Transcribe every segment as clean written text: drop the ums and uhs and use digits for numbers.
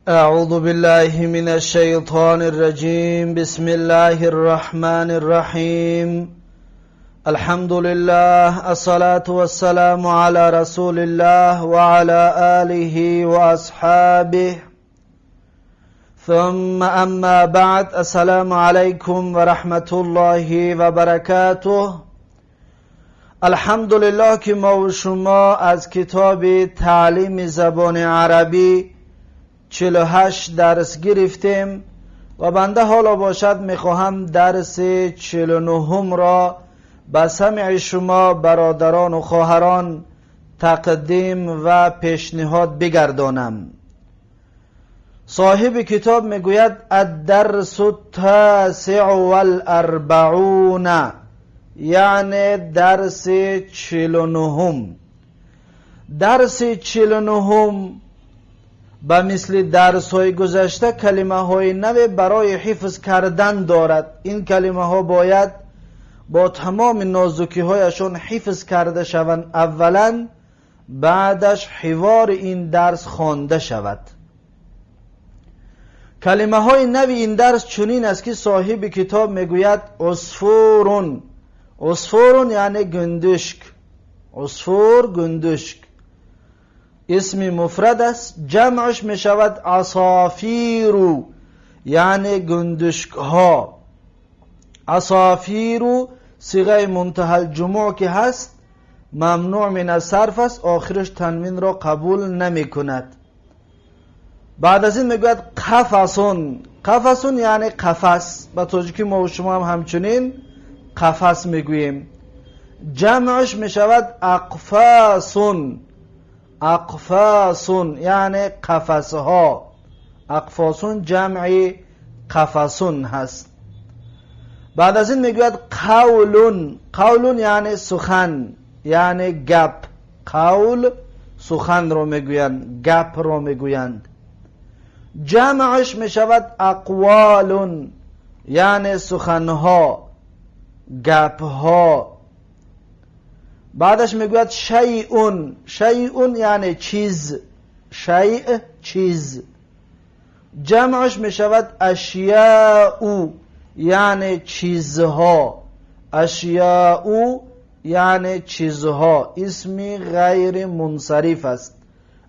أعوذ بالله من الشيطان الرجيم. بسم الله الرحمن الرحيم. الحمد لله، الصلاة والسلام على رسول الله وعلى آله وأصحابه. ثم أما بعد، السلام عليكم ورحمة الله وبركاته. الحمدلله که ما و شما از کتاب تعلیم زبان عربی 48 درس گرفتیم و بنده حالا باشد میخواهم درس 49 را به سمع شما برادران و خواهران تقدیم و پیشنهاد بگردانم. صاحب کتاب میگوید: الدرس التاسع والاربعون، یعنی درس 49. درس 49 به مثل درس های گذشته کلمه های نو برای حفظ کردن دارد. این کلمه ها باید با تمام نازکی هایشان حفظ کرده شوند اولا، بعدش حوار این درس خوانده شود. کلمه های نو این درس چنین است که صاحب کتاب میگوید: عصفور. عصفور یعنی گندشک. عصفور، گندشک، اسم مفرد است. جمعش می شود عصافیر، یعنی گندشک ها. عصافیر صیغه منتهی الجموع که هست، ممنوع من الصرف است، آخرش تنوین را قبول نمی کند. بعد از این میگوید: قفص. قفص یعنی قفس. به تاجیکی ما و شما هم همچنین قفس میگوییم. جمعش می شود اقفاس. اقفاس یعنی قفس ها. اقفاس جمع قفص هست. بعد از این میگوید: قول. قول یعنی سخن، یعنی گپ. قول سخن رو میگویند، گپ رو میگویند. جمعش میشود اقوال، یعنی سخنها، گپها. بعدش میگوید: شیء. شیء یعنی چیز. شیء، چیز. جمعش میشود اشیاء، یعنی چیزها. اشیاء یعنی چیزها، اسمی غیر منصرف است.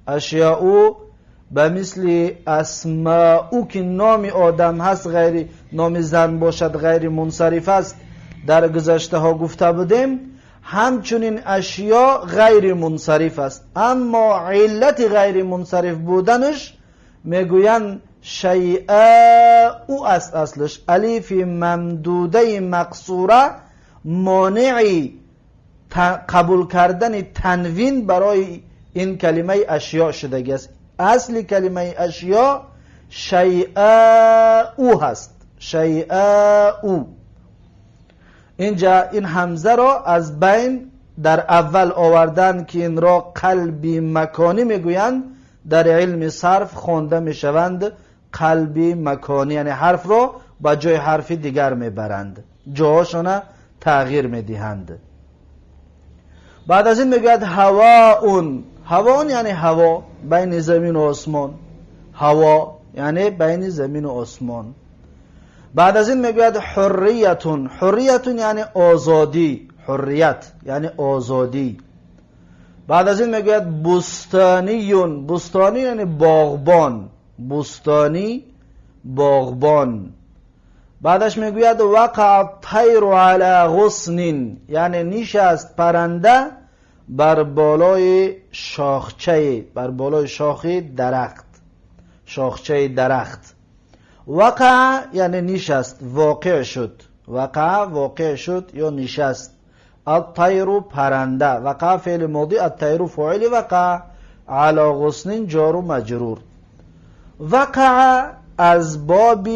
اشیاء به مثل اسماء که نام آدم هست، غیر نام زن باشد، غیر منصرف است، در گذشته ها گفته بودیم. همچنین اشیا غیر منصرف است، اما علت غیر منصرف بودنش میگویند شیء او است. اصلش الیف ممدوده مقصوره مانع قبول کردن تنوین برای این کلمه اشیاء شدگی است. اصل کلمه اشیاء شیء او هست، شیء او. اینجا این همزه را از بین در اول آوردن که این را قلبی مکانی میگویند. در علم صرف خوانده میشوند قلبی مکانی، یعنی حرف را با جای حرف دیگر میبرند، جاهاشان تغییر میدهند. بعد از این میگوید: هواء. هواء یعنی هوا، بین زمین و آسمان. هوا یعنی بین زمین و آسمان. بعد از این میگوید: حریة. حریة یعنی آزادی. حریت یعنی آزادی. بعد از این میگوید: بستانی. بستانی یعنی باغبان. بستانی، باغبان. بعدش میگوید: وقع الطیر علی غصن، یعنی نشست پرنده بر بالای شاخچه، بر بالای شاخه درخت، شاخچه درخت. وقع یعنی نشست، واقع شد. وقع، واقع شد یا نشست. الطیر پرنده. وقع فعل ماضی، الطیر فاعل وقع، علی غصن جار و مجرور. وقع از باب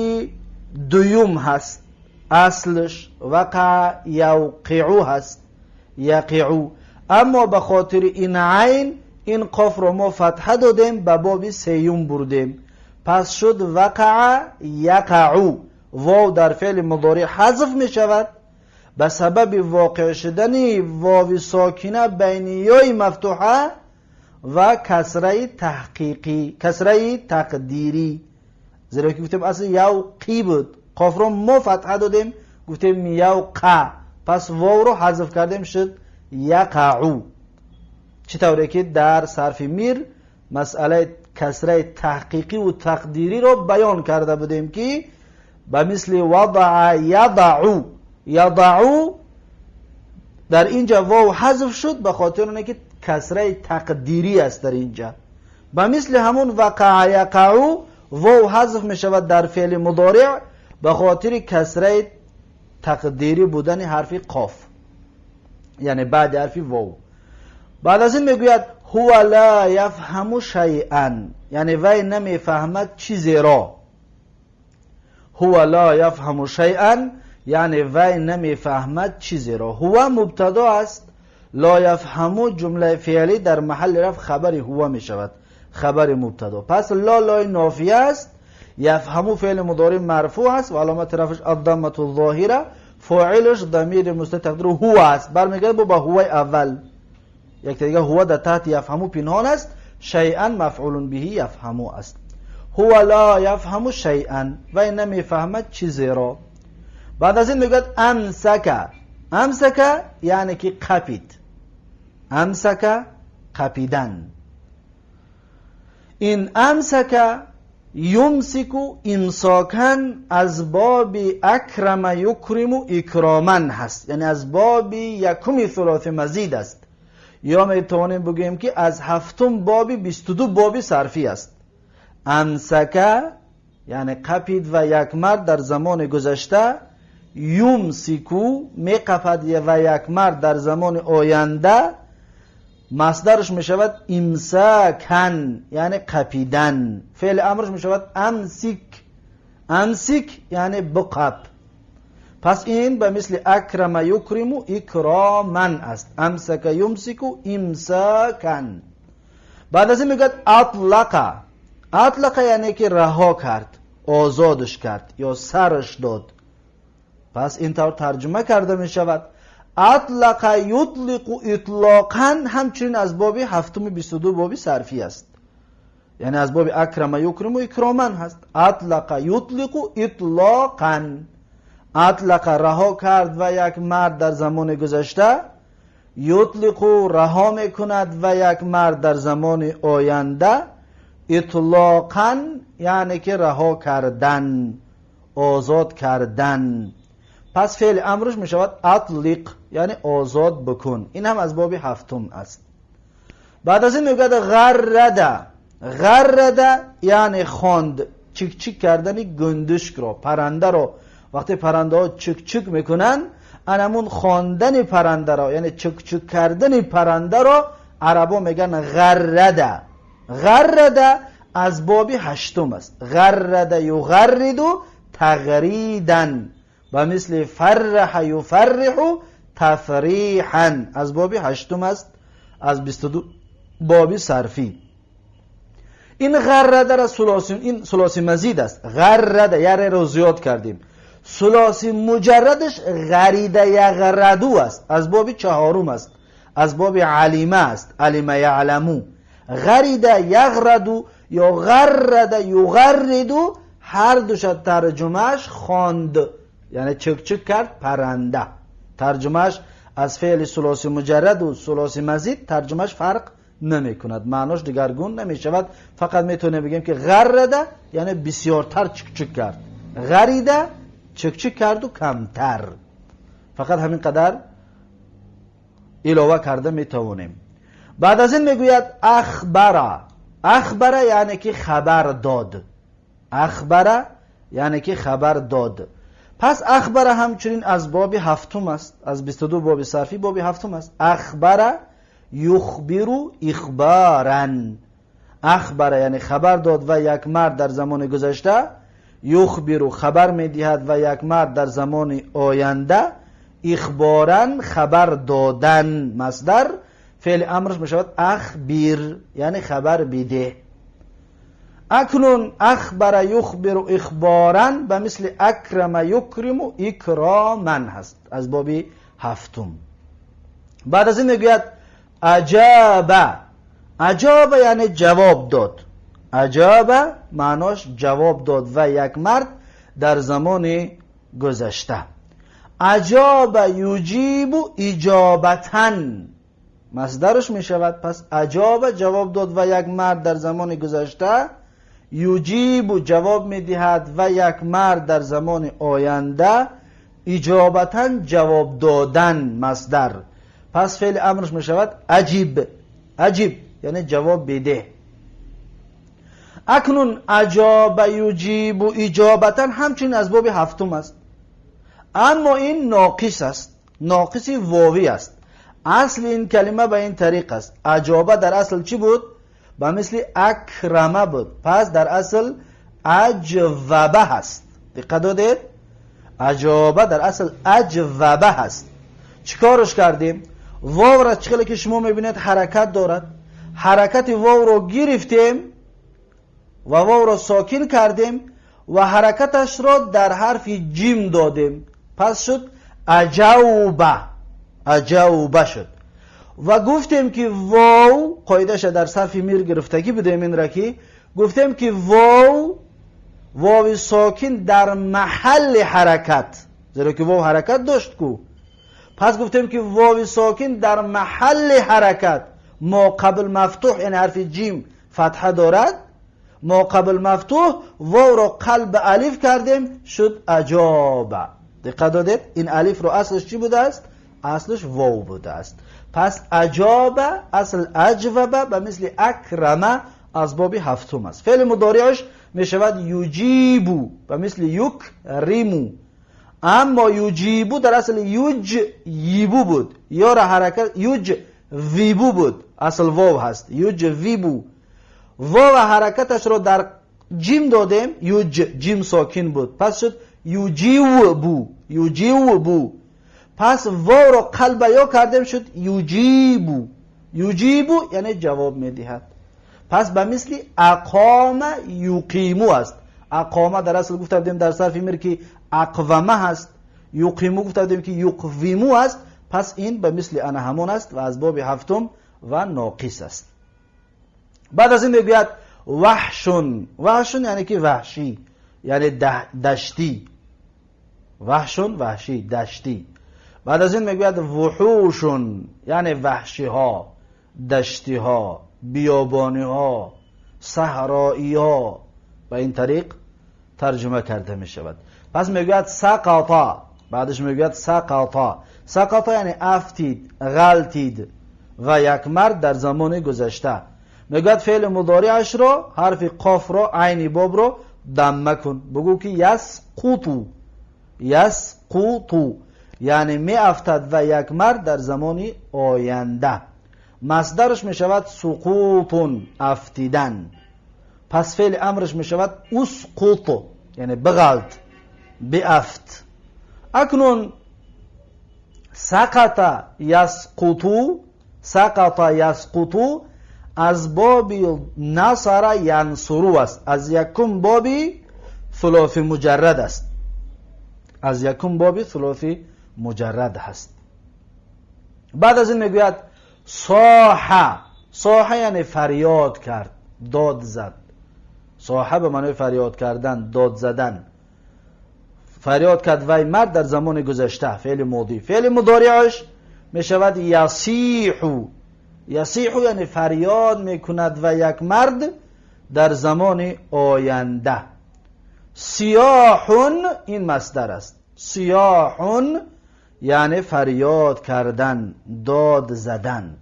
دوم هست. اصلش وقع یوقع هست، یقع، اما به خاطر این عین، این قاف رو ما فتحه دادیم، به باب سیوم بردیم، پس شد وقع یقع. واو در فعل مضارع حذف می شود. به سبب واقع شدن واو ساکنه بین یای مفتوحه. و کسره تحقیقی، کسره تقدیری، زیرا که گفتیم اصل یوقی بود، قاف رو ما فتحه دادیم گفتیم یوقع، پس واو رو حذف کردیم شد یقعو. چطوری که در صرف میر مسئله کسره تحقیقی و تقدیری رو بیان کرده بودیم که به مثل وضع یضعو، یضعو در اینجا واو حذف شد به خاطر اینکه که کسره تقدیری است در اینجا. به مثل همون وقع یقعو واو حذف می شود در فعل مضارع به خاطر کسره تقدیری بودن حرف قاف، یعنی بعد حرف واو. بعد از این میگوید هو لا یفهم شیئا، یعنی وی نمیفهمد چیزی را. هو لا یفهم شیئا یعنی وی نمیفهمد چیزی را. هو مبتدا است، لا یفهم جمله فعلی در محل رفع خبر هو می شود، خبر مبتدا. پس لا لای نافیه است، یفهم فعل مضارع مرفوع است و علامت رفعش الضمه الظاهره، فاعلش ضمیر مستتر تقدیر هو است، برمیگرده با هو اول. یک دیگه هو در تحت یفهمو پنهان است، شیئا مفعول به یفهمو است. هو لا یفهم شیئا، وی نمیفهمد چیزی را. بعد از این میگوید امسک. امسک یعنی که قپید، امسک قپیدن. این امسک یمسک امساکا از باب اکرم یکرم اکراما هست، یعنی از باب یکم ثلاث مزید است، یا میتوانیم بگوییم که از هفتم باب 22 باب صرفی است. امسک یعنی قپید و یک مرد در زمان گذشته، یمسکو میقپد و یک مرد در زمان آینده، مصدرش میشود امساکن یعنی قپیدن، فعل امرش میشود امسک، امسک یعنی بقپ. پس این به مثل اکرم یکرم اکراما است، امسک یمسک امساکن. بعد از این میگوید اطلق. اطلق یعنی که رها کرد، آزادش کرد یا سرش داد. پس این طور ترجمه کرده می شود. اطلق یطلق اطلاقا همچنین از باب هفتم 22 باب صرفی است، یعنی از باب اکرم یکرم اکراما هست. اطلق یطلق اطلاقا، اطلق رها کرد و یک مرد در زمان گذشته، یطلق رها میکند و یک مرد در زمان آینده، اطلاقا یعنی که رها کردن، آزاد کردن. پس فعل امرش می شود اطلق یعنی آزاد بکن. این هم از باب هفتم است. بعد از این میگوید غرد. غرد یعنی خواند، چک چک کردن گندشک را، پرنده را. وقتی پرنده ها چک چک میکنن، انمون خواندن پرنده را یعنی چک چک کردن پرنده را عربا میگن غرد. غرد از باب هشتم است. غرد یغرد تغریدا و مثل فرح یفرح تفریحا از باب هشتم است، از 22 باب صرفی. این غرد را ثلاثی، این ثلاثی مزید است. غرد یعنی رو زیاد کردیم. ثلاثی مجردش غریده یغردو است، از باب چهارم است، از باب علیمه است، علیمه یعلمو. غریده یغردو یا غرد یغردو هر دوش ترجمهش خواند، یعنی چک چک کرد پرنده. ترجمهش از فعل ثلاثی مجرد و ثلاثی مزید ترجمهش فرق نمی کند، معناش دگرگون نمی شود. فقط میتونیم بگیم که غرده یعنی بسیارتر چک چک کرد، غریده چک چک کرد و کمتر. فقط همین قدر علاوه کرده میتوانیم. بعد از این میگوید اخبره. اخبره یعنی که خبر داد. اخبره یعنی که خبر داد. پس اخبره همچنین از باب هفتم است، از 22 باب صرفی باب هفتم است. اخبره یخبر اخبارا. اخبره یعنی خبر داد و یک مرد در زمان گذشته، یخبر خبر میدهد و یک مرد در زمان آینده، اخبارا خبر دادن مصدر، فعل امرش میشود اخبیر یعنی خبر بده. اکنون اخبر یخبر اخبارا به مثل اکرم یکرم اکراما هست، از باب هفتم. بعد از این میگوید اجاب. اجاب یعنی جواب داد. اجاب معناش جواب داد و یک مرد در زمان گذشته. اجاب یجیب اجابتا مصدرش می شود. پس اجاب جواب داد و یک مرد در زمان گذشته، یجیب جواب می دهد و یک مرد در زمان آینده، اجابتا جواب دادن مصدر. پس فعل امرش می شود اجیب. اجیب یعنی جواب بده. اکنون اجاب یجیب اجابتا همچنین از باب هفتم است، اما این ناقص است، ناقص واوی است. اصل این کلمه به این طریق است. اجابه در اصل چی بود؟ به مثل اکرمه بود. پس در اصل اجوبه هست. دقت دادید؟ اجابه در اصل اجوبه هست. چیکارش کردیم؟ واو را چه که شما میبینید حرکت دارد، حرکت واو رو گرفتیم و واو را ساکن کردیم و حرکتش را در حرف جیم دادیم. پس شد اجوبه، اجوبه شد. و گفتیم که واو قاعده‌اش در صرف میر گرفتگی بودیم، این را که گفتیم که واو، واو ساکن در محل حرکت، زیرا که واو حرکت داشت کو. پس گفتیم که واو ساکن در محل حرکت ما قبل مفتوح، یعنی حرف جیم فتحه دارد، ما قبل مفتوح واو را قلب الف کردیم شد اجابه. دقت دادید؟ این الف رو اصلش چی بوده است؟ اصلش واو بوده است. پس اجابه اصل اجوبه به مثل اکرمه از باب هفتم است. فعل مضارعش می شود یجیبو به مثل یکرمو، اما یجیبو در اصل یج یبو بود، یا را حرکت یج ویبو بود، اصل واو هست، یج ویبو. واو حرکتش رو در جیم دادیم، یج جیم ساکن بود، پس شد یجیو بو، یجیو بو. پس واو رو قلب یا کردیم شد یجیبو. یجیبو یعنی جواب میدهد. پس به مثل اقام یقیمو است. اقامه در اصل گفته بودیم در صرف میر که اقومه هست، یقیمو گفته بودیم که یقویمو است. پس این به مثل انا همون است و از باب هفتم و ناقص است. بعد از این میگوید وحشون. وحشون یعنی که وحشی، یعنی دشتی. وحشون وحشی، دشتی. بعد از این میگوید وحوشون یعنی وحشی ها، دشتی ها، بیابانی ها، صحرایی ها. به این طریق ترجمه کرده می شود. پس میگوید سقطا، بعدش میگوید سقطا. سقطا یعنی افتید، غلطید و یک مرد در زمان گذشته. میگوید فعل مضارعش رو حرف قاف رو عین باب رو دمه کن، بگو که یسقطو. یسقطو یعنی می افتد و یک مرد در زمان آینده. مصدرش می شود سقوط، افتیدن. پس فعل امرش می شود اسقط یعنی بغلط، بیافت. اکنون سقط یسقطو، سقط یسقطو از باب نصر ینصرو است، از یکم باب ثلاثی مجرد است، از یکم باب ثلاثی مجرد هست. بعد از این میگوید صاح. صاح یعنی فریاد کرد، داد زد. صاح به معنای فریاد کردن، داد زدن. فریاد کرد وی مرد در زمان گذشته، فعل ماضی. فعل مضارعش می شود یصیح. یصیح یعنی فریاد میکند و یک مرد در زمان آینده. صیاح این مصدر است. صیاح یعنی فریاد کردن، داد زدن.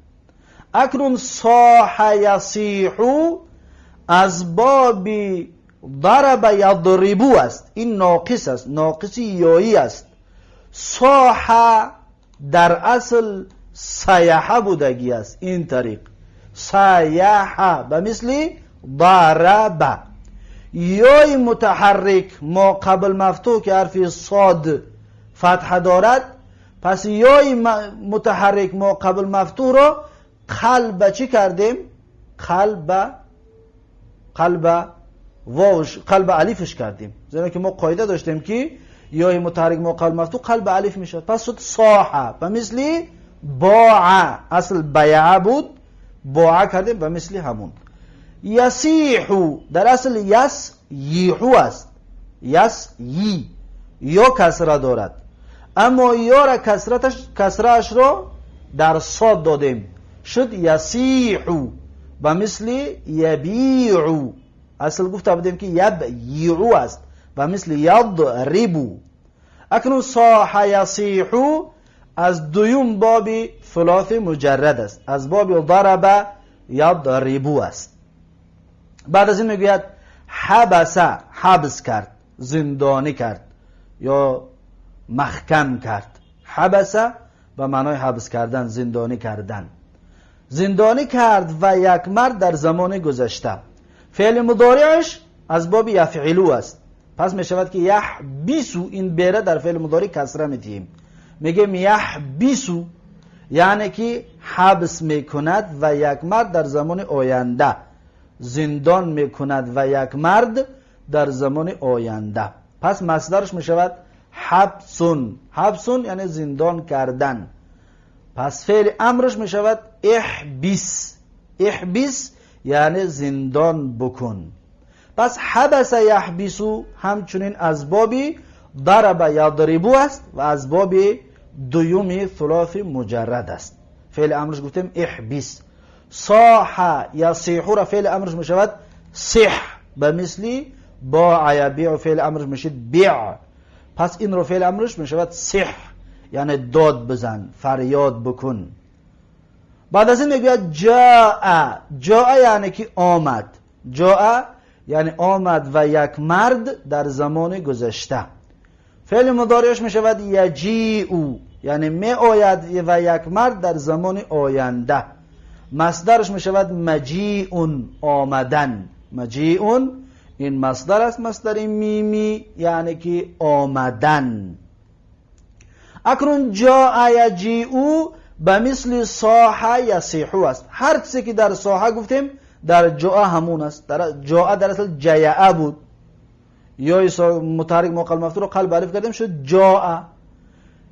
اکنون صاح یصیح از باب ضرب یضربو است. این ناقص است، ناقص یایی است. صاح در اصل سیحه بودگی است. این طریق سیحه به مثل ضرب. یای متحرک ما قبل مفتوح که حرف صاد فتحه دارد، پس یای متحرک ما قبل مفتوح را قلب چی کردیم؟ قلب واوش، قلب الفش کردیم، زیرا که ما قاعده داشتیم که یای متحرک ما قبل مفتوح قلب الف میشد. پس شد صاحه به مثل باع. اصل بیعه بود، باع کردیم به مثل همون. یصیح در اصل یس یحو است، یس یی یا کسره دارد، اما یا را کسرهش را در صاد دادیم شد یصیح به مثل یبیع. اصل گفته بودیم که یبیع است به مثل یضرب. اکنون صاح یصیح از دویم باب ثلاث مجرد است، از باب ضرب یضرب است. بعد از این میگوید حبس، حبس کرد، زندانی کرد یا محکم کرد. حبس به معنای حبس کردن، زندانی کردن. زندانی کرد و یک مرد در زمان گذشته. فعل مضارعش از باب یفعلو است، پس می شود که یحبسو، این بیره در فعل مضارع کسره میدیم، میگیم یحبسو یعنی که حبس میکند و یک مرد در زمان آینده، زندان میکند و یک مرد در زمان آینده. پس مصدرش میشود حبسون، حبسون یعنی زندان کردن. پس فعل امرش میشود احبس، احبس یعنی زندان بکن. پس حبس یحبسو همچنین از باب ضرب یضربو است و از باب دوم ثلاث مجرد است. فعل امرش گفتیم احبس. صاح یصیح را فعل امرش میشود صح، به مثل باع یبیع فعل امرش میشد بیع. پس این رو فعل امرش میشود صح، یعنی داد بزن، فریاد بکن. بعد از این میگوید جاء، جاء یعنی که آمد، جاء یعنی آمد و یک مرد در زمان گذشته. فعل مضارعش میشود یجیء، یعنی می آید و یک مرد در زمان آینده. مصدرش میشود مجیء، آمدن. مجیء این مصدر است، مصدر میمی یعنی که آمدن. اکنون جاء یجیء به مثل صاح یصیح است. هر چیزی که در صاح گفتیم در جاء همون است. در جاء در اصل جیعه بود، یا متحرک مقل مفتوح رو قلب الف کردیم شد جاء.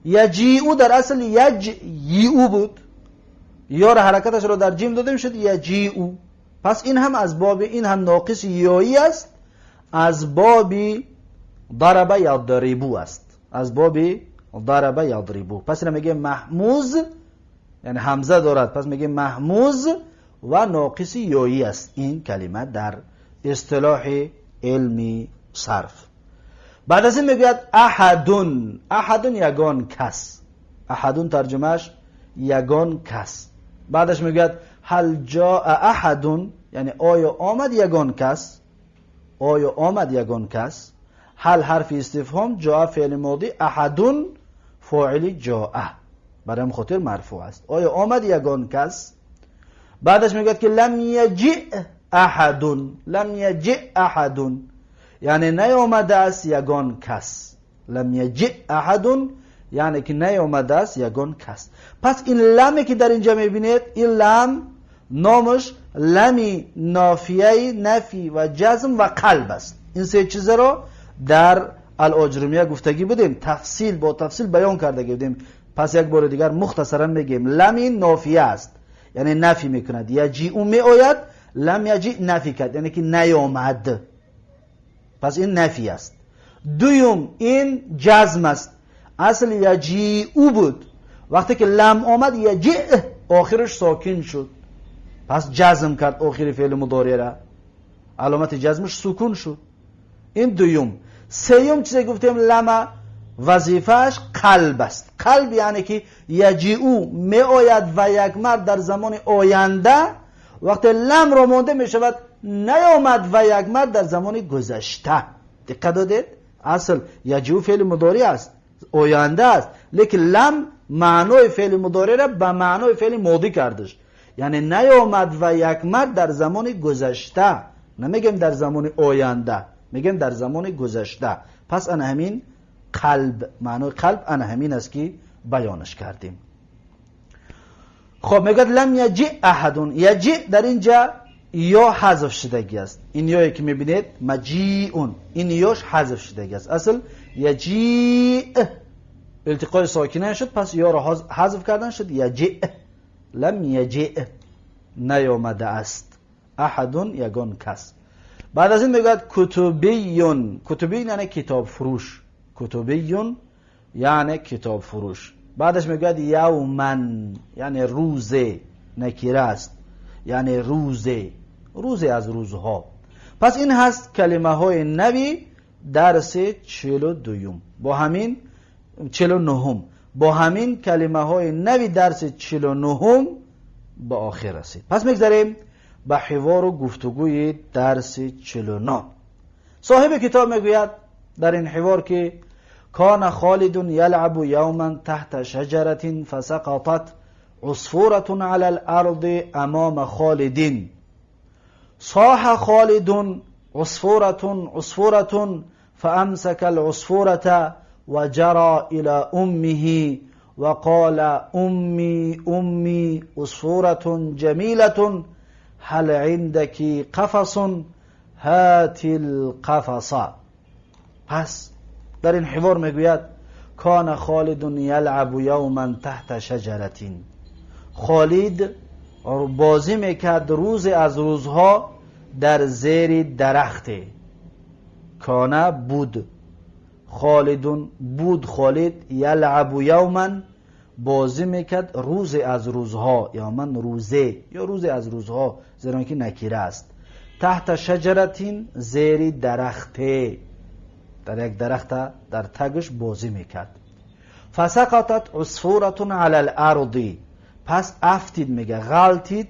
یجیء در اصل یجیء بود، یا را حرکتش رو در جیم دادیم شد یجیء. پس این هم از باب، این هم ناقص یایی است، از باب ضرب یضربو است، از باب ضرب یضربو. پس اینو میگه محموز، یعنی همزه دارد، پس میگه محموز و ناقص یایی است این کلمه در اصطلاح علمی صرف. بعد از این میگوید احدون، احدون یگان کس، احدون ترجمهش یگان کس. بعدش میگوید هل جاء احدون، یعنی آیا آمد یگان کس، آیا آمد یگان کس. هل حرف استفهام، جاء فعل ماضی، احدون فاعل جاء، برای خاطر مرفوع است. آیا آمد یگان کس. بعدش میگوید که لم یجئ احدون، لم یجئ احدون یعنی نیامده است یگان کس. لم یجئ احدون یعنی که نیامده است یگان کس. پس این لمی که در اینجا میبینید، این لم نامش لمی نافیه، نفی و جزم و قلب است. این سه چیز رو در الاجرمیه گفتگی بودیم، تفصیل با تفصیل بیان کرده بودیم. پس یک بار دیگر مختصرا میگیم لمی نافیه است، یعنی نفی میکند. یجیء می آید، لم یجیء نفی کرد، یعنی که نیامد، پس این نفی است. دوم این جزم است، اصل یجیء بود، وقتی که لم آمد یجیء آخرش ساکن شد، پس جزم کرد آخر فعل مضارع را، علامت جزمش سکون شد. این دوم. سوم چیزی گفتیم لم وظیفه‌اش قلب است. قلب یعنی که یجیء می آید و یک مرد در زمان آینده، وقتی لم رو مونده می شود نیامد و یک مرد در زمان گذشته. دقت دادید؟ اصل یجیء فعل مضارع است، آینده است، لیکن لم معنای فعل مضارع را به معنای فعل ماضی کردش، یعنی نیامد و یک مرد در زمان گذشته. نمیگیم در زمان آینده، میگیم در زمان گذشته. پس انا همین قلب، معنای قلب انا همین است که بیانش کردیم. خب میگه لم یجئ احدون، یجئ در اینجا یا حذف شدگی است. این یایی که میبینید مجیئون، این یاش حذف شدگی است. اصل یجیء التقای ساکنه شد، پس یا را حذف کردن شد یجئ، لم یجئ. نیامده است. احد یگان کس. بعد از این میگوید کتبیون. کتبیون یعنی کتاب فروش. کتبیون یعنی کتاب فروش. بعدش میگوید یومن یعنی روزه، نکیره است، یعنی روزه، روزه از روزها. پس این هست کلمه های نوی درس 42 با همین 49 با همین کلمه های نوی درس 49 به آخر رسید. پس میگذریم به حوار و گفتگوی درس 49. صاحب کتاب میگوید در این حوار که کان خالد یلعب یوما تحت شجرة فسقطت عصفورة على الارض امام خالد. صاح خالد عصفورة عصفورة فامسك العصفورة وجرى الى امه وقال امي امي عصفورة جميلة هل عندك قفص هات القفص. پس در این حوار میگوید کان خالد یلعب یوما تحت شجرة. خالد بازی میکرد روز از روزها در زیر درخت. کان بود، خالد بود، خالد یلعب یوما بازی میکرد روز از روزها، یا من روزه یا روز از روزها، زیرا که نکیره است. تحت شجرتین زیر درخت، در یک درخت در تگش بازی میکرد. فسقطت عصفورة علی الارض. پس افتید، میگه غلطید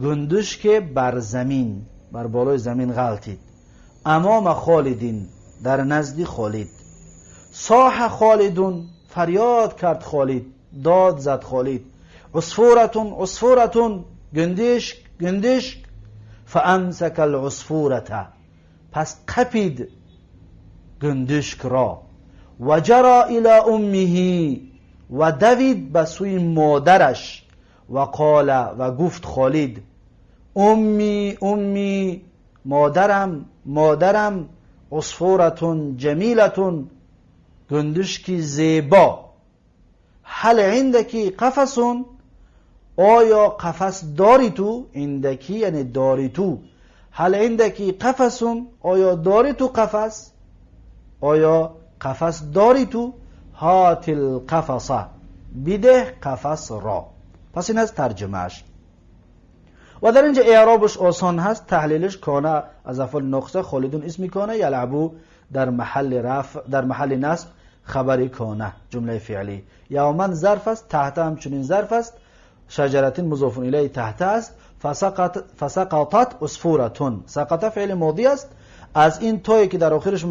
گندش که بر زمین، بر بالای زمین غلطید. امام خالدین در نزد خالد. صاح خالدون فریاد کرد خالد، داد زد خالد. عصفورة عصفورة گندشک گندشک. فامسک العصفورة پس قپید گندشک را. و جرا الی امه و دوید به سوی مادرش. و قال و گفت خالد امی امی مادرم مادرم عصفورة جمیلة گندشکی زیبا. هل عندك قفص آیا قفس داری تو؟ عندك یعنی داری تو. هل عندك قفص آیا داری تو قفس؟ آیا قفس داری تو؟ هات القفص بده قفس را. پس این از ترجمهش. و در اینجا اعرابش آسان هست، تحلیلش کانه از افعال ناقصه، خالدون اسم کانه، یلعبو در محل رفع، در محل نصب خبر کانه جمله فعلی. یوما ظرف است، تحت همچنین ظرف است، شجرتین مضاف الیه تحت است. فسقطت عصفورة سقط فعل ماضی است. از این تایی که در آخرش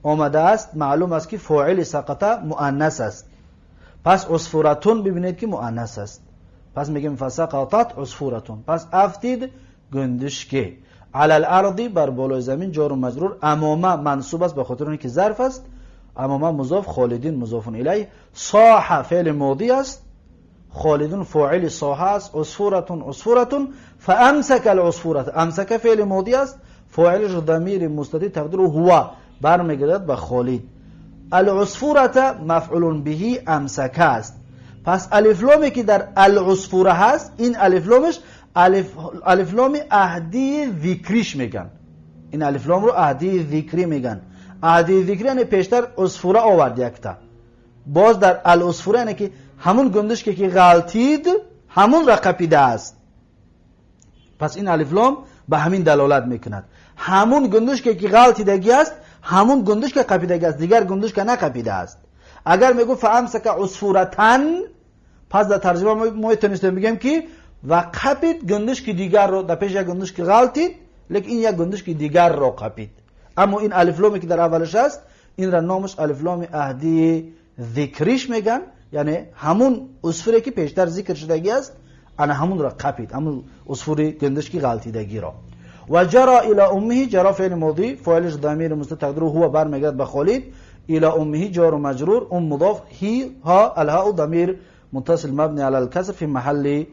آمده است معلوم است که فاعل سقط مؤنث است. پس عصفورة ببینید که مؤنث است. پس میگیم فسقطت عصفورة پس افتید گندشکه. علی الارض بر بالای زمین جار و مجرور. امامه منصوب است به خاطر اینکه ظرف است. امامه مضاف، خالدین مضاف الیه. صاح فعل ماضی است، خالدون فاعل صاح است. عصفورة عصفورة فامسك العصفورة امسك فعل ماضی است، فاعلش ضمیر مستتر تقدیر هو برمیگردد به خالد. العصفورة مفعول به امسک است. پس الف لامی که در العصفوره هست، این الف لامش الف لام عهدی ذکریش میگن. این الف لام رو عهدی ذکری میگن. عهدی ذکری یعنی پیشتر عصفوره آورد یکتا، باز در العصفوره یعنی که همون گندش که غلطید همون را قپیده است. پس این الف لام به همین دلالت میکند. همون گندش که غلطیدگی است، همون گندش که قپیدگی است، دیگر گندش که نقپیده است. اگر میگو فامسک عصفورتن، پس در ترجمه ما میتونستیم بگیم که و قپید گندش که دیگر رو در پیش یک گندش که غلطید، لیکن این یک گندش که دیگر رو قپید. اما این الف لامی که در اولش است، این را نامش الف لام عهدی ذکریش میگن، یعنی همون عصفوری که پیشتر ذکر شدگی است، انا همون را قپید، همون عصفوری گندش که غلطیدگی را. و جرا الی امه، جرا فعل ماضی، فاعلش ضمیر مستتر تقدیره هو برمیگرد به خالد. الى امه جار و مجرور، ام مضاف، هی ها الهاء ضمیر متصل مبنی علی الکسر فی محل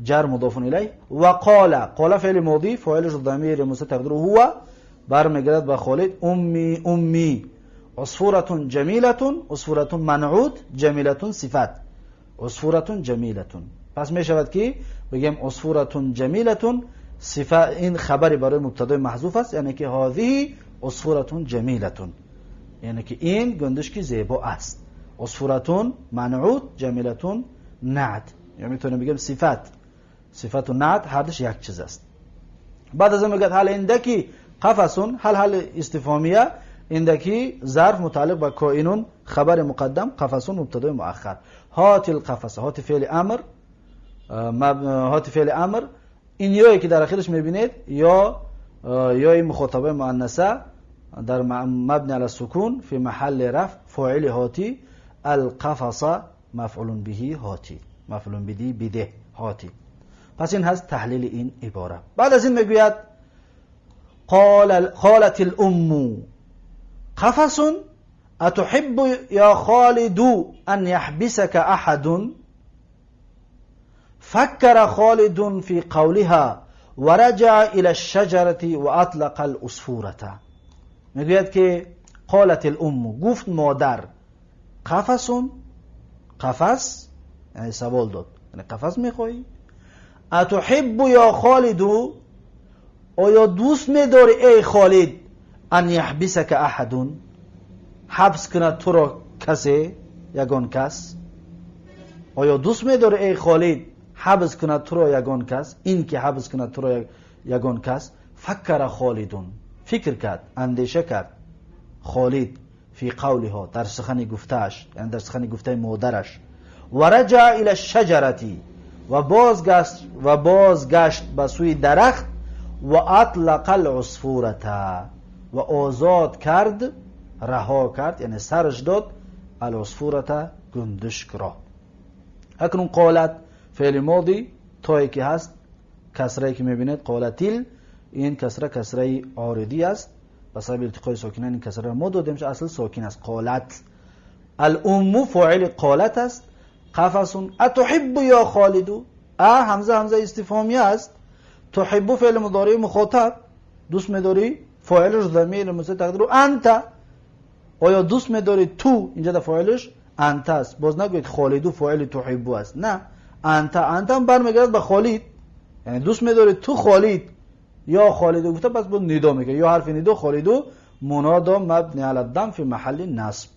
جر مضاف الیه. و قال، قال فعل ماضی، فاعلش ضمیر مستتر تقدیره هو برمیگرد به خالد. امی امی عصفورة جمیلة، عصفورة منعوت، جمیلة صفت، عصفورة جمیلة. پس می شود که بگیم عصفورة جمیلة صفه این خبری برای مبتدای محذوف است، یعنی که هذه عصفورة جمیلة، یعنی که این گندشک زیبا است. عصفورة منعوت، جمیلة نعت، یعنی میتونیم بگیم صفت، صفت و نعت هر دوش یک چیز است. بعد از اون میگه هل عندکی قفس، هل هل استفهامیه، عندکی ظرف متعلق به کائنون خبر مقدم، قفس مبتدای مؤخر. هات القفس، هات فعل امر، هات فعل امر، این یایی که در اخیرش میبینید یا یای مخاطبه مؤنثه در مبنی علی السکون فی محل رفع فاعل هاتی، القفص مفعول به هاتی، مفعول به بده هاتی. پس این هست تحلیل این عباره. بعد از این میگوید قالت الام قفس اتحب یا خالد ان يحبسك احد، فكر خالد في قولها ورجع الى الشجرة واطلق العصفورة. میگوید که قالت الام، گفت مادر، قفس، قفس یعنی سوال داد، یعنی قفس میخوایی؟ اتحب یا خالد، آیا دوست میداری ای خالد، ان یحبسک احد، حبس کند تو را کسی، یگان کس؟ آیا دوست میداری ای خالد حبس کند تو را یگان کس؟ این که حبس کند تو را یگان کس. فکر خالدون، فکر کرد، اندیشه کرد خالد، فی قولها، در سخن گفتهش، یعنی در سخن گفته مادرش. و رجع الی الشجرة، و بازگشت به سوی درخت، و اطلق العصفورة، و آزاد کرد، رها کرد، یعنی سرش داد العصفورة گندشک را. اکنون قالت فعل ماضی تایی که هست، کسره که میبینید قالتیل، این کسره کسره عارضی است، به سبب التقای ساکنین این کسره را ما دادیم چون اصل ساکن است. قالت الام فاعل قالت است. قفس اتحب یا خالد، ا همزه همزه استفهامی است، تحب فعل مضارع مخاطب، دوست میداری، فاعلش ضمیر مستتر تقدیر انت، آیا دوست میداری تو، اینجا فاعلش انت است. باز نگوید خالدو فاعل تحب است، نه، انت، انت هم برمیگرد به خالد، یعنی دوست میداری تو خالد، یا خالدو گفته پس بود ندا میگه، یا حرف ندا خالدو منادا مبنی علی الضم فی محل نصب.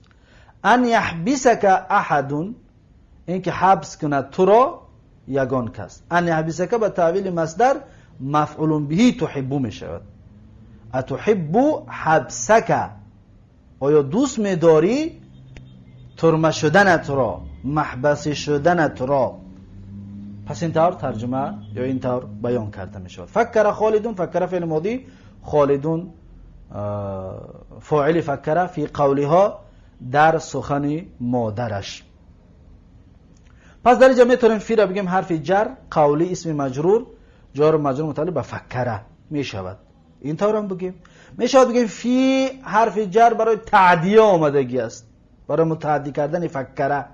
ان یحبسک احد، اینکه حبس کند تو را یگان کس. ان یحبسک به تاویل مصدر مفعول به تحب میشود. اتحب حبسک، آیا دوست میداری ترمه شدنت را، محبس شدنت را؟ پس این طور ترجمه یا این طور بیان کرده می شود. فکر خالدون، فکر فعل ماضی، خالدون فاعل فکر فی قولها، در سخن مادرش. پس در اینجا میتونیم فی را بگیم حرف جر، قولی اسم مجرور، جار و مجرور متعلق به فکره می شود. این طور هم بگیم می شود بگیم فی حرف جر برای تعدیه آمدگی است، برای متعدی کردن فکره.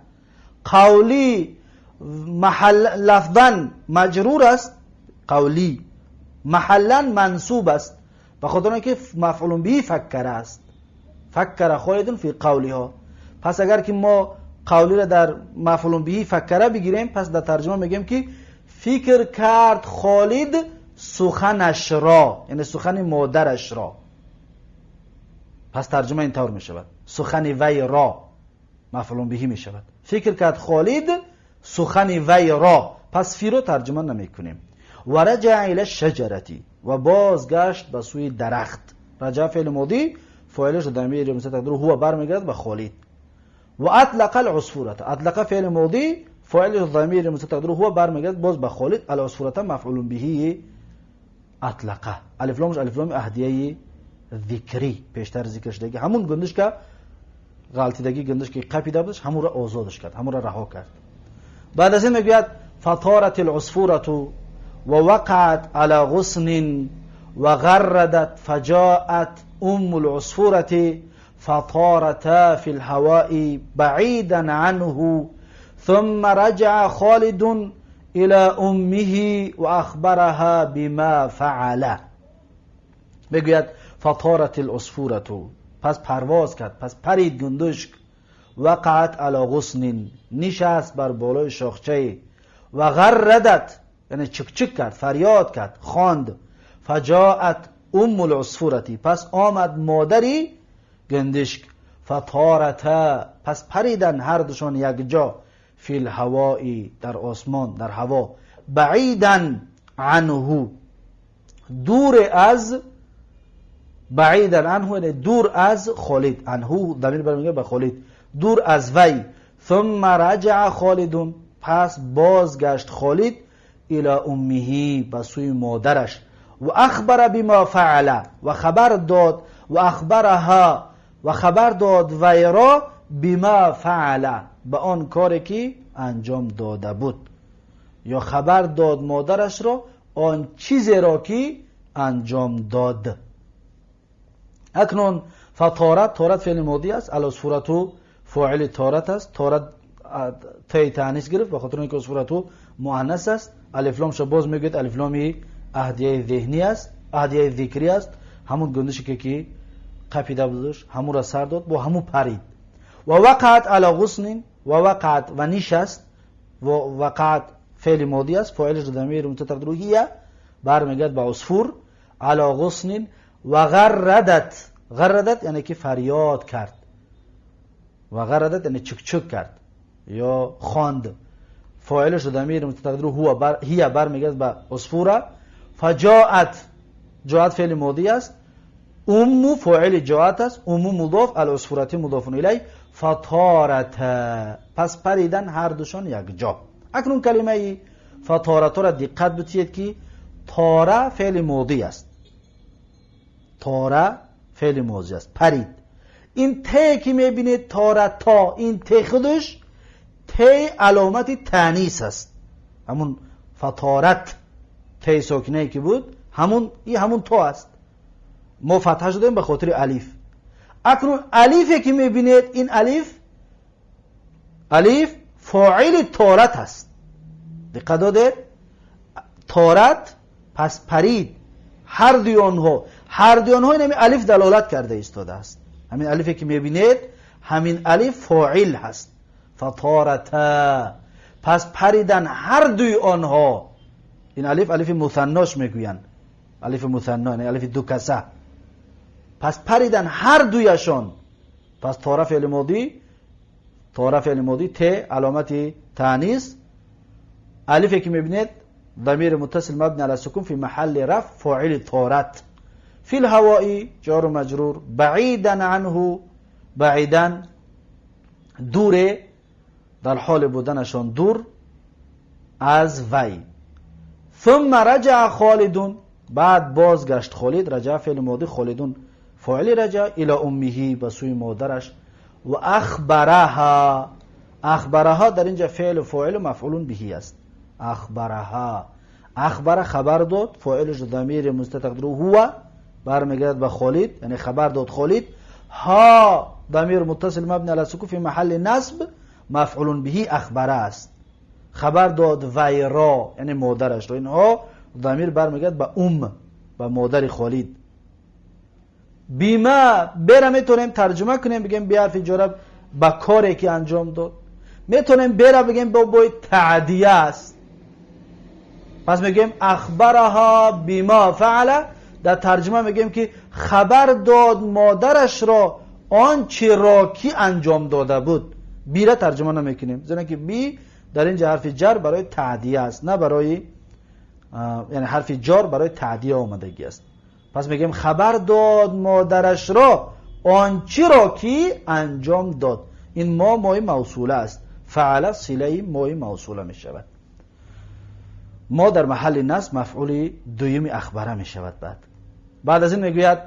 قولی محل لفظا مجرور است، قولی محلا منصوب است، به خاطر اینکه مفعول به فکره است. فکر خالد فی قولها. پس اگر که ما قولی را در مفعول به فکره بگیریم، پس در ترجمه میگیم که فکر کرد خالد سخنش را، یعنی سخن مادرش را. پس ترجمه این طور می شود، سخن وی را مفعول به می شود. فکر کرد خالد سخن وی را، پس فی رو ترجمه نمی کنیم. و رجع الی الشجرة، و بازگشت به سوی درخت. رجع فعل ماضی، فاعلش ضمیر مستتر تقدیره هو برمیگرد به خالد. و اطلق العصفورة، اطلق فعل ماضی، فاعلش ضمیر مستتر تقدیره هو برمیگرد باز به خالد. العصفورة مفعول به اطلقه، الف لامش الف لام اهدیه ذکری، پیشتر ذکر شده که همون گندش که غلطیدگی گندش که قپیده بودش، همون را آزادش کرد، همون را رها کرد. بعد از این میگوید فطارت العصفورة و وقعت على غصن و غردت فجاءت ام العصفورة فطارتا في الهواء بعيدا عنه ثم رجع خالد الى امه و اخبرها بما فعل. میگوید فطارت العصفورة، پس پرواز کرد، پس پرید گندشک. وقعت على غصن، نشست بر بالای شاخچه. و غردت، یعنی چک چک کرد، فریاد کرد، خواند. فجاءت ام العصفورتی، پس آمد مادری گندشک. فطارتا، پس پریدن هر دوشان یک جا، فی الهوایی، در آسمان، در هوا، بعیدا عنه، دور از، بعیدا عنه یعنی دور از خالد، عنه ضمیر برمیگرده به خالد، دور از وی. ثم رجع خالد، پس بازگشت خالد، الی امه، به سوی مادرش. و اخبر بما فعل، و خبر داد، و اخبرها، و خبر داد وی را، بما فعل، به آن کاری که انجام داده بود، یا خبر داد مادرش را آن چیزی را که انجام داد. اکنون فطارت، طارت فعل ماضی است، العصفورة فاعل طارت است. طارت تای تانیث گرفت به خاطر اینکه عصفورة مؤنث است. الف لامش باز میگوید الف لام احدیه ذهنی است، احدیه ذکری است. همون گندشی که قپیده بودش همون را سر داد، با همون پرید. و وقعت علی غصن، و وقعت و نشست، و وقعت فعل ماضی است، فاعلش ضمیر متتقدر هي برمیگرد به عصفور. علی غصن و غردت، غردت یعنی که فریاد کرد، و غردت یعنی چک چک کرد یا خواند. فاعلش ضمیر متتقدر هو بر هي برمیگرد به عصفور. فجاءت، جاءت فعل ماضی است، ام فاعل جاءت است، ام مضاف، العصفورتی مضاف الیه. فطارت، پس پریدن هر دوشان یک جا. اکنون کلمه فطارت را دقت بتید که طاره فعل ماضی است، طاره فعل ماضی است، پرید. این ت که میبینید طاره تا، این ت خودش ت علامت تانیث است، همون فطارت ت ساکنه که بود، همون این همون تا است. ما فتحه شدیم به خاطر الف. اکنون الفی که میبینید این الف، الف فاعل طارت است. دقت داده؟ طارت پس پرید هر دوی آنها، هر دوی آنها این الف دلالت کرده ایستاده است. همین الفی که میبینید همین الف فاعل هست. فطارتا، پس پریدن هر دوی آنها. این الف، الف مثناش میگویند، الف مثنا یعنی الف دو کسه. پس پریدن هر دویشان. پس طاره فعل ماضی، طاره فعل ماضی، ت علامت تانیث، الفی که میبینید ضمیر متصل مبنی علی السکون فی محل رفع فاعل طارت. فی الهواء جار و مجرور، بعیدا عنه، بعیدا دور، در حال بودنشان دور از وی. ثم رجع خالد، بعد بازگشت خالد، رجع فعل ماضی، خالدون فاعل رجع، الی امه، به سوی مادرش. و اخبرها، اخبرها در اینجا فعل فاعل و مفعول به است. اخبرها، اخبر خبر داد، فاعلش ضمیر مستتر هو برمیگرد به خالد، یعنی خبر داد خالد. ها ضمیر متصل مبنی علی السکون فی محل نصب مفعول به اخبره است. خبر داد وی را، یعنی مادرش را. اینها ضمیر برمیگرد به ام، به مادر خالد. بما بره میتونیم ترجمه کنیم بگیم بی حرف جر به کاری که انجام داد. میتونیم بره بگیم با بای تعدیه است. پس میگیم اخبرها بما فعل، در ترجمه میگیم که خبر داد مادرش را آنچه را که انجام داده بود. بی را ترجمه نمیکنیم، زیرا که بی در اینجا حرف جر برای تعدیه است، نه برای، یعنی حرف جار برای تعدیه آمدگی است. پس میگیم خبر داد مادرش را آنچه را که انجام داد. این ما مای موصوله است، فعل صله مای موصوله می شود. ما در محل نصب مفعول دویم اخبره می شود. بعد از این میگوید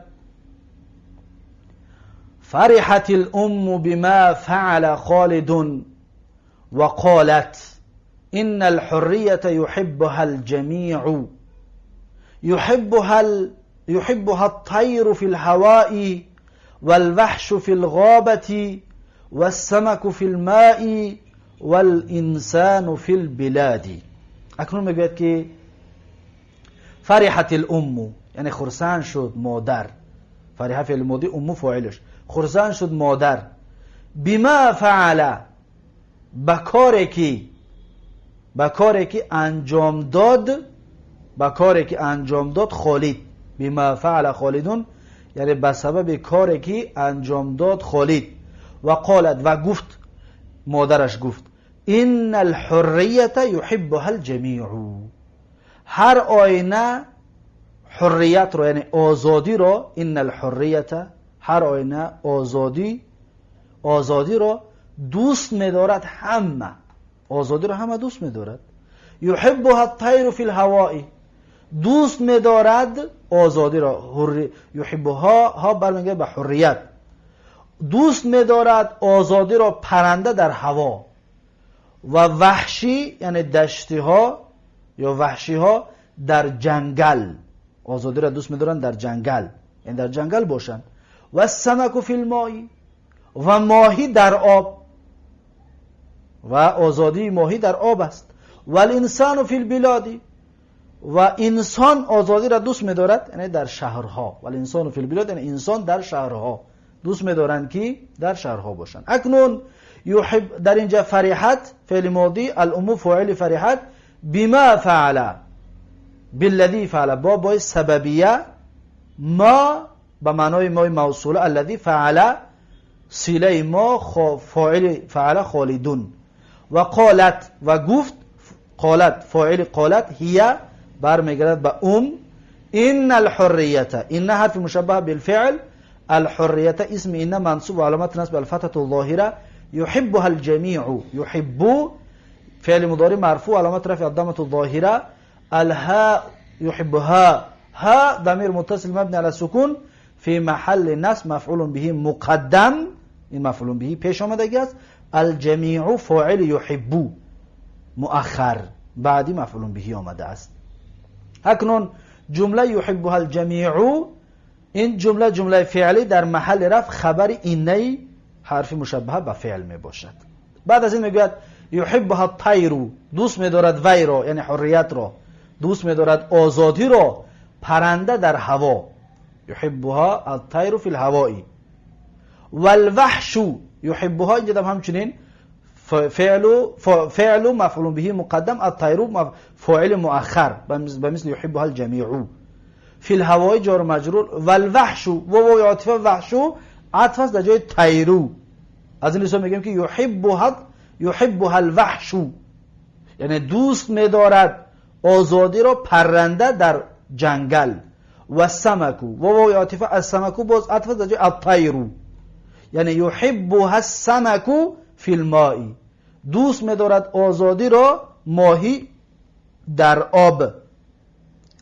فرحت الام بما فعل خالد وقالت ان الحرية يحبها الجميع يحبها الطير في الهواء والوحش في الغابة والسمك في الماء والإنسان في البلاد. اکنون میگوید که فرحت الام، یعنی خرسند شد مادر. فرح فعل ماضی، ام فاعلش، خرسند شد مادر. بما فعل، به کاری که به کاری که انجام داد، به کاری که انجام داد خالد، بما فعل خالدون یعنی به سبب کاری که انجام داد خالد. و قالت و گفت، مادرش گفت ان الحریت یحبها الجمیع، هر آینه حریت رو یعنی آزادی رو، ان الحریت هر آینه آزادی رو دوست می‌دارد همه، آزادی رو همه دوست می‌دارد. یحبها الطیر فی الهواء، دوست می‌دارد آزادی را، یحبها ها برمیگرده به حریت، دوست می‌دارد آزادی را پرنده در هوا و وحشی یعنی دشتی ها یا وحشی ها در جنگل، آزادی را دوست می‌دارند در جنگل، یعنی در جنگل باشند. و السمک فی الماء و ماهی در آب، و آزادی ماهی در آب است. و الانسان فی البلاد و انسان آزادی را دوست می‌دارد یعنی در شهرها، و الانسان فی البلاد یعنی انسان در شهرها دوست می‌دارند که در شهرها باشند. اکنون یحب در اینجا فرحت فعل ماضی، الام فاعل فرحت، بما فعل بالذی فعل با بای سببیه، ما به معنای مای موصوله، الذی فعل صله ما فاعل فعل خالدون. و قالت و گفت، قالت فاعل قالت هي برمیگردد به ام. ان الحریت، ان حرف مشبه بالفعل، الحریت اسم ان منصوب و علامت نصب الفتحة الظاهرة، يحبها الجميع، يحب فعل مضارع مرفوع علامت رفع الضمة الظاهرة، الهاء يحبها، ها ضمير متصل مبني على السكون في محل نصب مفعول به مقدم، این مفعول به پیش آمدگی است. الجمیع فاعل يحب مؤخر، بعدی مفعول به آمده است. اکنون جمله يحبها الجمیع، این جمله جمله فعلی در محل رفع خبر اینه حرف مشبهه به فعل می باشد. بعد از این میگوید یحبها الطیر، دوست می‌دارد وی را یعنی حریت را، دوست می‌دارد آزادی را، پرنده در هوا، یحبها الطیر فی الهواء. والوحش یحبها، اینجا هم همچنین فعل مفعول به مقدم، الطیر فاعل مؤخر به مثل یحبها الجمیع. فی الهواء جار و مجرور، والوحش و واو عاطفه وحش عطف است در جای طیرو. از این حساب میگیم که یحبها الوحش یعنی دوست می‌دارد آزادی را پرنده در جنگل. و السمک و واو عاطفه السمک باز عطف است در جای الطیر، یعنی یحبها السمک فی الماء، دوست می‌دارد آزادی را ماهی در آب.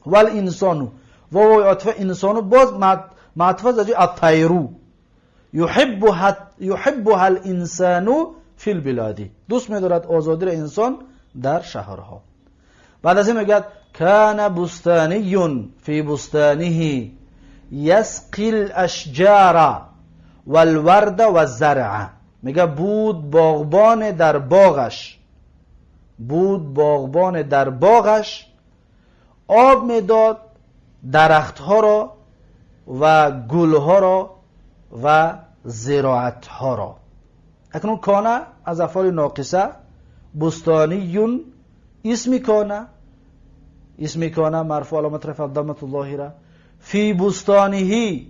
والانسان و واو عاطفه انسان باز معطوف است در جای الطیر، یحبها الانسان فی البلاد، دوست می‌دارد آزادی را انسان در شهرها. بعد از این میگوید کان بستانی فی بستانه یسقی الاشجار والورد والزرع، میگه بود باغبان در باغش، بود باغبان در باغش آب میداد درختها را و گلها را و زراعتها را. اکنون کانه از افعال ناقصه، بستانیون اسم کانه، اسم کانه مرفوع علامت رفع الضمه الظاهره، فی بستانه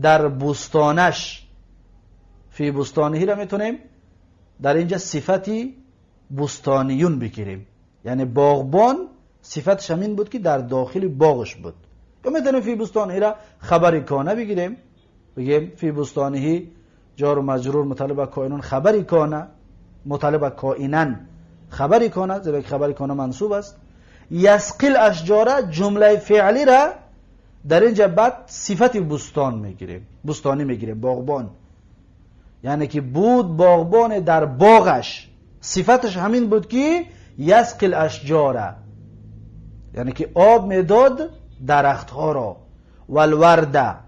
در بستانش، فی بستانه را میتونیم در اینجا صفتی بستانیون بگیریم، یعنی باغبان صفتش همین بود که در داخل باغش بود. یا میتونیم فی بستانه را خبر کانه بگیریم، بگیم فی بستانه جار و مجرور مطلب کائنون خبری کانه، مطلب کائنن خبری کانه، زیرا که خبری کانه منصوب است. یسقی الاشجار جمله فعلی را در اینجا بعد صفت بستان میگیریم، بستانی میگیریم، باغبان، یعنی که بود باغبان در باغش، صفتش همین بود که یسقی الاشجار، یعنی که آب میداد درختها را، والورد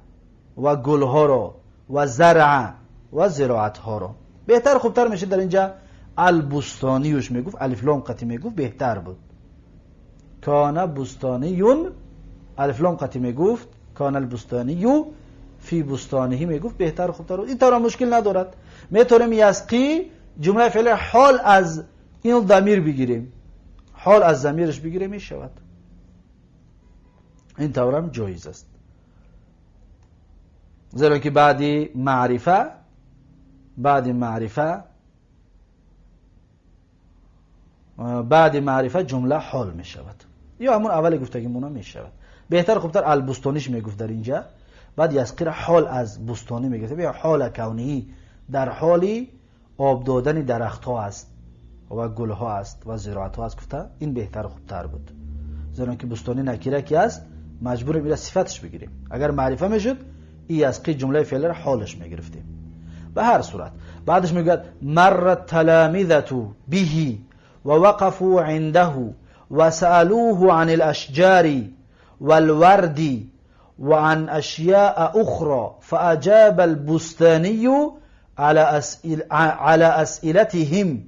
و گلها را، و زرع و زراعتها را. بهتر خوبتر میشه در اینجا البستانیوش میگفت، الف لام قطعی میگفت بهتر بود. کان بستانیون الف لام قطعی میگفت، کان البستانیو فی بستانه میگفت بهتر خوبتر بود. این طور مشکل ندارد. میتونیم یسقی جمله فعل حال از این ضمیر بگیریم، حال از ضمیرش بگیره میشود. این طورم جایز است، زیرا که بعدی معرفه، بعد معرفه جمله حال می شود یا همون اول گفتگیمون می شود. بهتر خوبتر البستانیش میگفت در اینجا، بعد یسقی حال از بستانی میگفت، یا حال کونی در حالی آب دادن درخت ها است و گل ها است و زراعت ها است گفته، این بهتر خوبتر بود، زیرا که بستانی نکیره کی است مجبور میره صفتش بگیریم. اگر معرفه میشد ای یسقی جمله فعل را حالش میگرفتیم. به هر صورت بعدش میگوید مر التلامذة به ووقفوا عنده وسألوه عن الأشجار والورد وعن أشياء أخرى فأجاب البستاني على أسئلتهم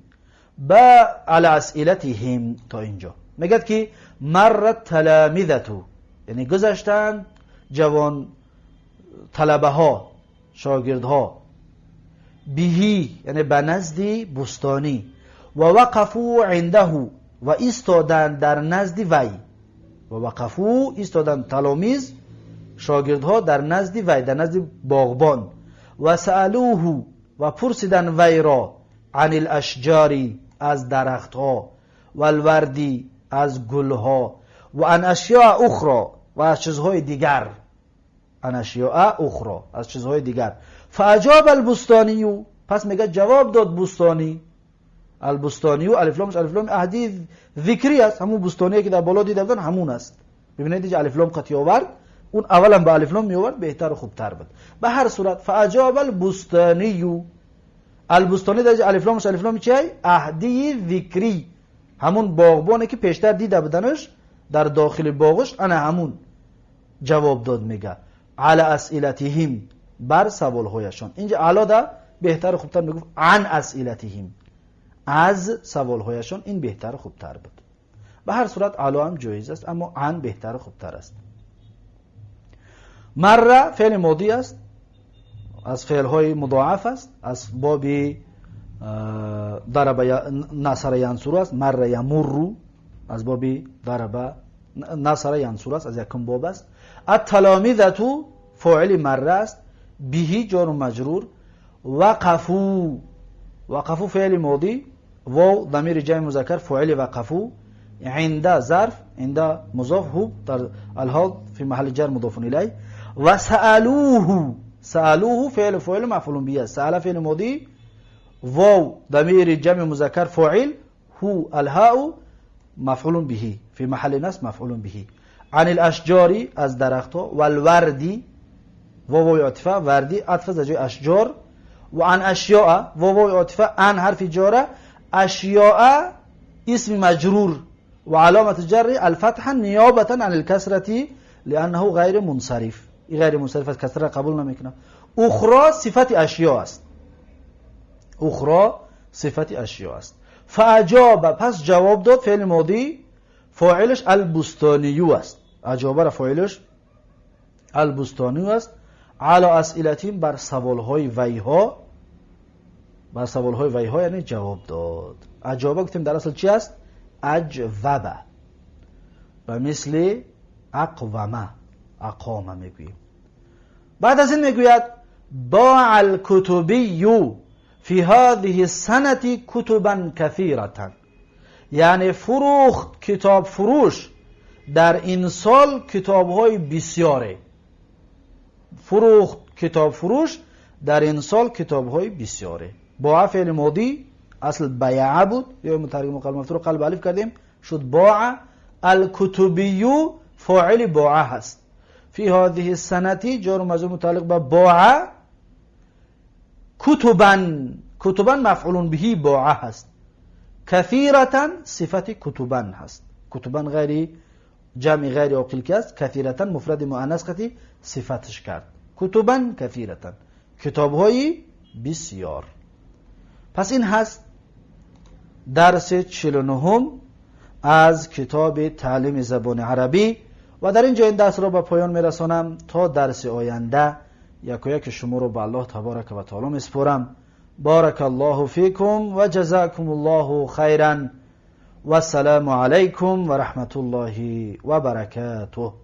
با على أسئلتهم. تا اینجا میگه که مر التلامذة یعنی گذشتند جوان طلبه ها، شاگردها، بهی یعنی به نزد بستانی، و وقفوا عنده و ایستادند در نزد وی، و وقفوا ایستادند تلامیز شاگردها در نزد وی، در نزد باغبان، و سألوه و پرسیدند وی را عن الاشجار از درختها، و الوردی از گلها، و عن اشیاء اخرى و از چیزهای دیگر، عن اشیاء اخرى از چیزهای دیگر. فاجاب البستانی، پس میگه جواب داد بستانی. البستانی و الف لامش الف لام عهدی ذکری است، همون بستانی که در بالا دیده بودن همون است. ببینید اینجا الف لام قطعی آورد، اون اولا با الف لام می آورد بهتر و خوبتر بود. به هر صورت فاجاب البستانی، البستانی در الف لامش الف لام چیه؟ عهدی ذکری، همون باغبانی که پیشتر دیده بودنش در داخل باغش، انا همون جواب داد. میگه علی اسئلتهم بر سوالهایشان. اینجا علا ده بهتر و خوبتر میگفت عن اسئلتهم از سوالهایشان، این بهتر و خوبتر بود. به هر صورت علا هم جایز است، اما عن بهتر و خوبتر است. مره فعل ماضی است، از فعلهای مضاعف است، از باب ضرب نصر ینصر است، مره یمر از باب ضرب نصر ینصر است، از یکم باب است. التلامذة فاعل مره است، بهی جار و مجرور، وقفوا، وقفوا فعل ماضی، واو ضمیر جمع مذکر فاعل وقفوا، عند ظرف، عند مضاف، هو در الحال في محل جر مضاف الیه، و سألوه، سألوه فعل فاعل مفعول به است، سأل فعل ماضی، واو ضمیر جمع مذکر فاعل، هو الهاء مفعول به في محل نصب مفعول به، عن الاشجار از درختها، والوردی واو عاطفه، وردی عطف از جای اشجار، و عن اشیاء واو عاطفه، عن حرف جاره، اشیاء اسم مجرور و علامت جر الفتح نیابتا عن الكسرة لانه غیر منصرف، این غیر منصرف از کسره قبول نمیکنه. اخرى صفت اشیاء است، اخرى صفت اشیاء است. فاجاب پس جواب داد، فعل ماضی فاعلش البستانیو است، اجابه را فاعلش البستانیو است، علی اسئلتهم بر سوالهای ویها، بر سوالهای ویها یعنی جواب داد. اجابه گفتیم در اصل چی است؟ اجوبه، و مثل اقومه، اقامه میگوییم. بعد از این میگوید باع الکتبی فی هذه السنة کتبا کثیرة، یعنی فروخت کتاب فروش در این سال کتابهای بسیاره، فروخت کتاب فروش در این سال کتابهای بسیاره. باع فعل ماضی اصل بیعه بود، یا مترجم قلب مفتوح قلب الف کردیم شد باع. الکتبی فاعل باع هست، فی هذه السنة جار و مجرور متعلق به باع، کتبا، کتبا مفعول به باع هست، کثیرة صفت کتبا هست، کتبا غیر جمع غیر عاقل که است، کثیرة مفرد مؤنث قطعی صفتش کرد، کتبا کثیرة کتابهای بسیار. پس این هست درس 49 از کتاب تعلیم زبان عربی و در اینجا این درس را به پایان میرسانم. تا درس آینده یک شما رو به الله تبارک و تعالی میسپارم. بارک الله فیکم و جزاکم الله خیرا Вассалому алайкум ва раҳматуллоҳи ва баракатуҳ.